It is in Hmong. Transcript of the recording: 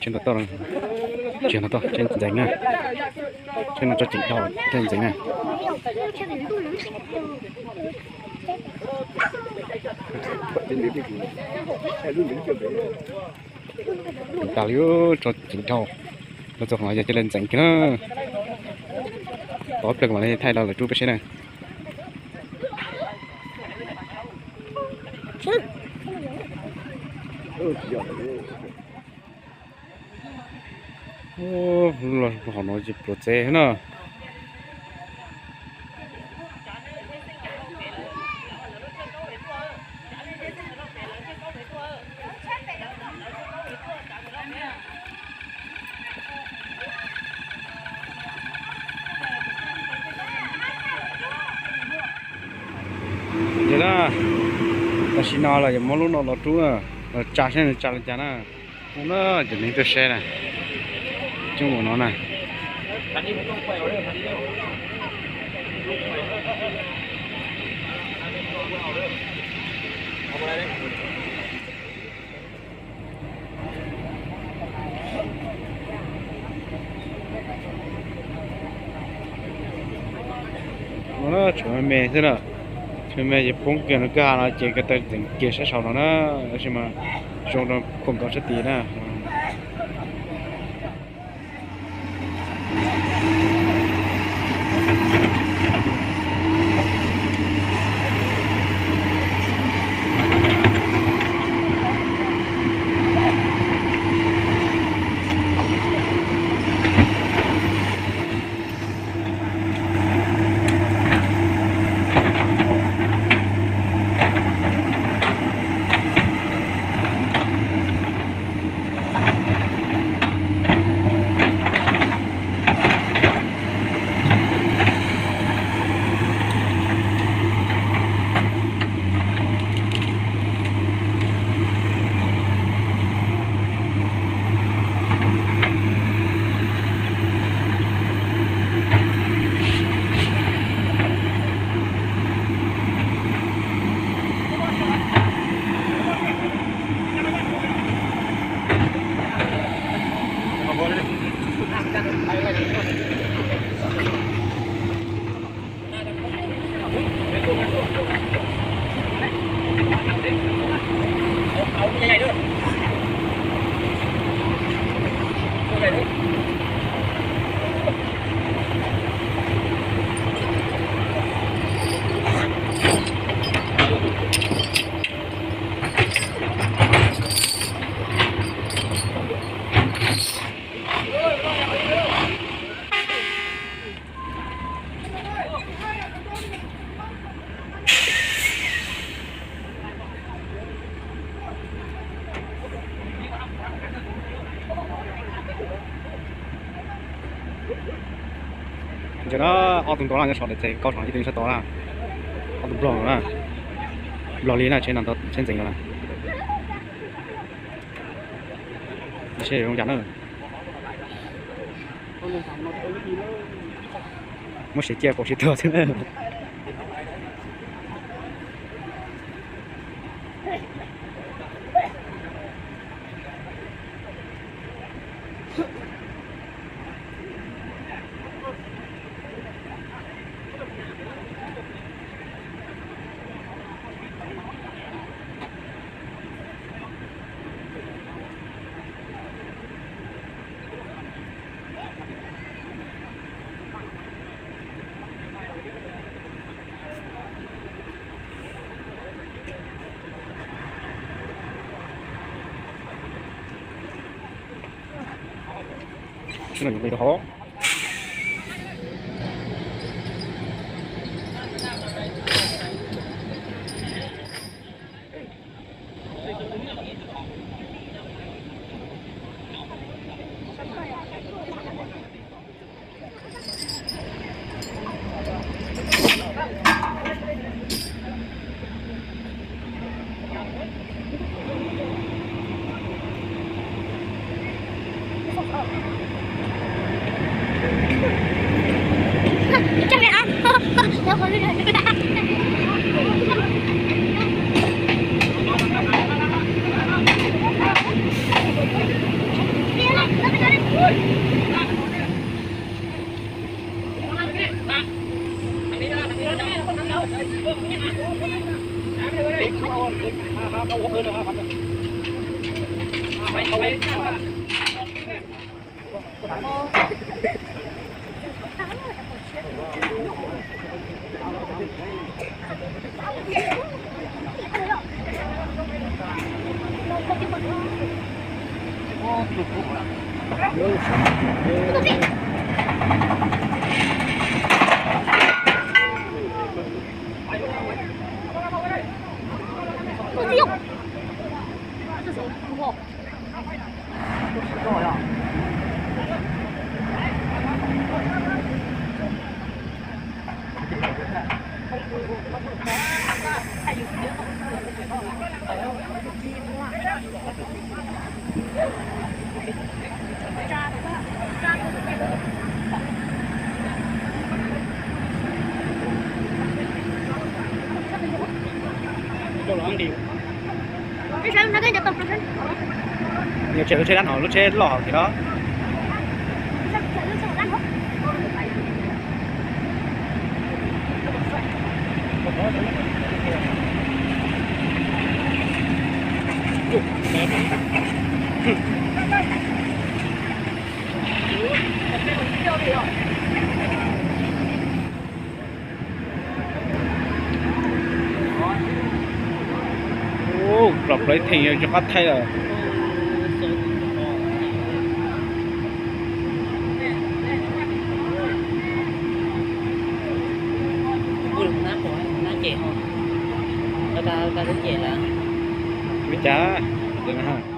Tsheb ntawd tuaj, tsheb ntawd tuaj, tsheb ntxeev na. Tsheb no tso ceev dhau, tsheb ntxeev na. Ceev tas li, tso ceev dhau. Los txog qhov no yog cia li ntxeev kiag na. Tos ib pliag mam li thaij rau lawv rub peb seb na. Ub, los hauv no ces pluav txev na. Yog na, tam sim no los yuav muab lub no los rub na, los tsa seb nws tsa li cas na. Ub na, cov neeg tuaj saib na, coob ua no na. No na, tshuav me me xwb na. Tshuav me me ces poob kiag no, kwj ha no ces ko taw txeev kiag sab saud no na. Tab sis mas zoo rau khoom rau sab tid na. Ntawm no ob tug nrog no nyob saum daim txais kaub saum ib tug nyob sab tod na. Ob tug nplog na. Nplog li na, tsheb no tsheb ntxeev no na. Seb zoo cas na. Muab siav ciaj kaum siav tuag xwb na. Sib no yuav nqis rau hauv. Nws tseem lub tsheb dab no, lub tsheb loj hauv tim no. Ub, plom plawv theem yog tsis qab thaij lawm. Ua cas?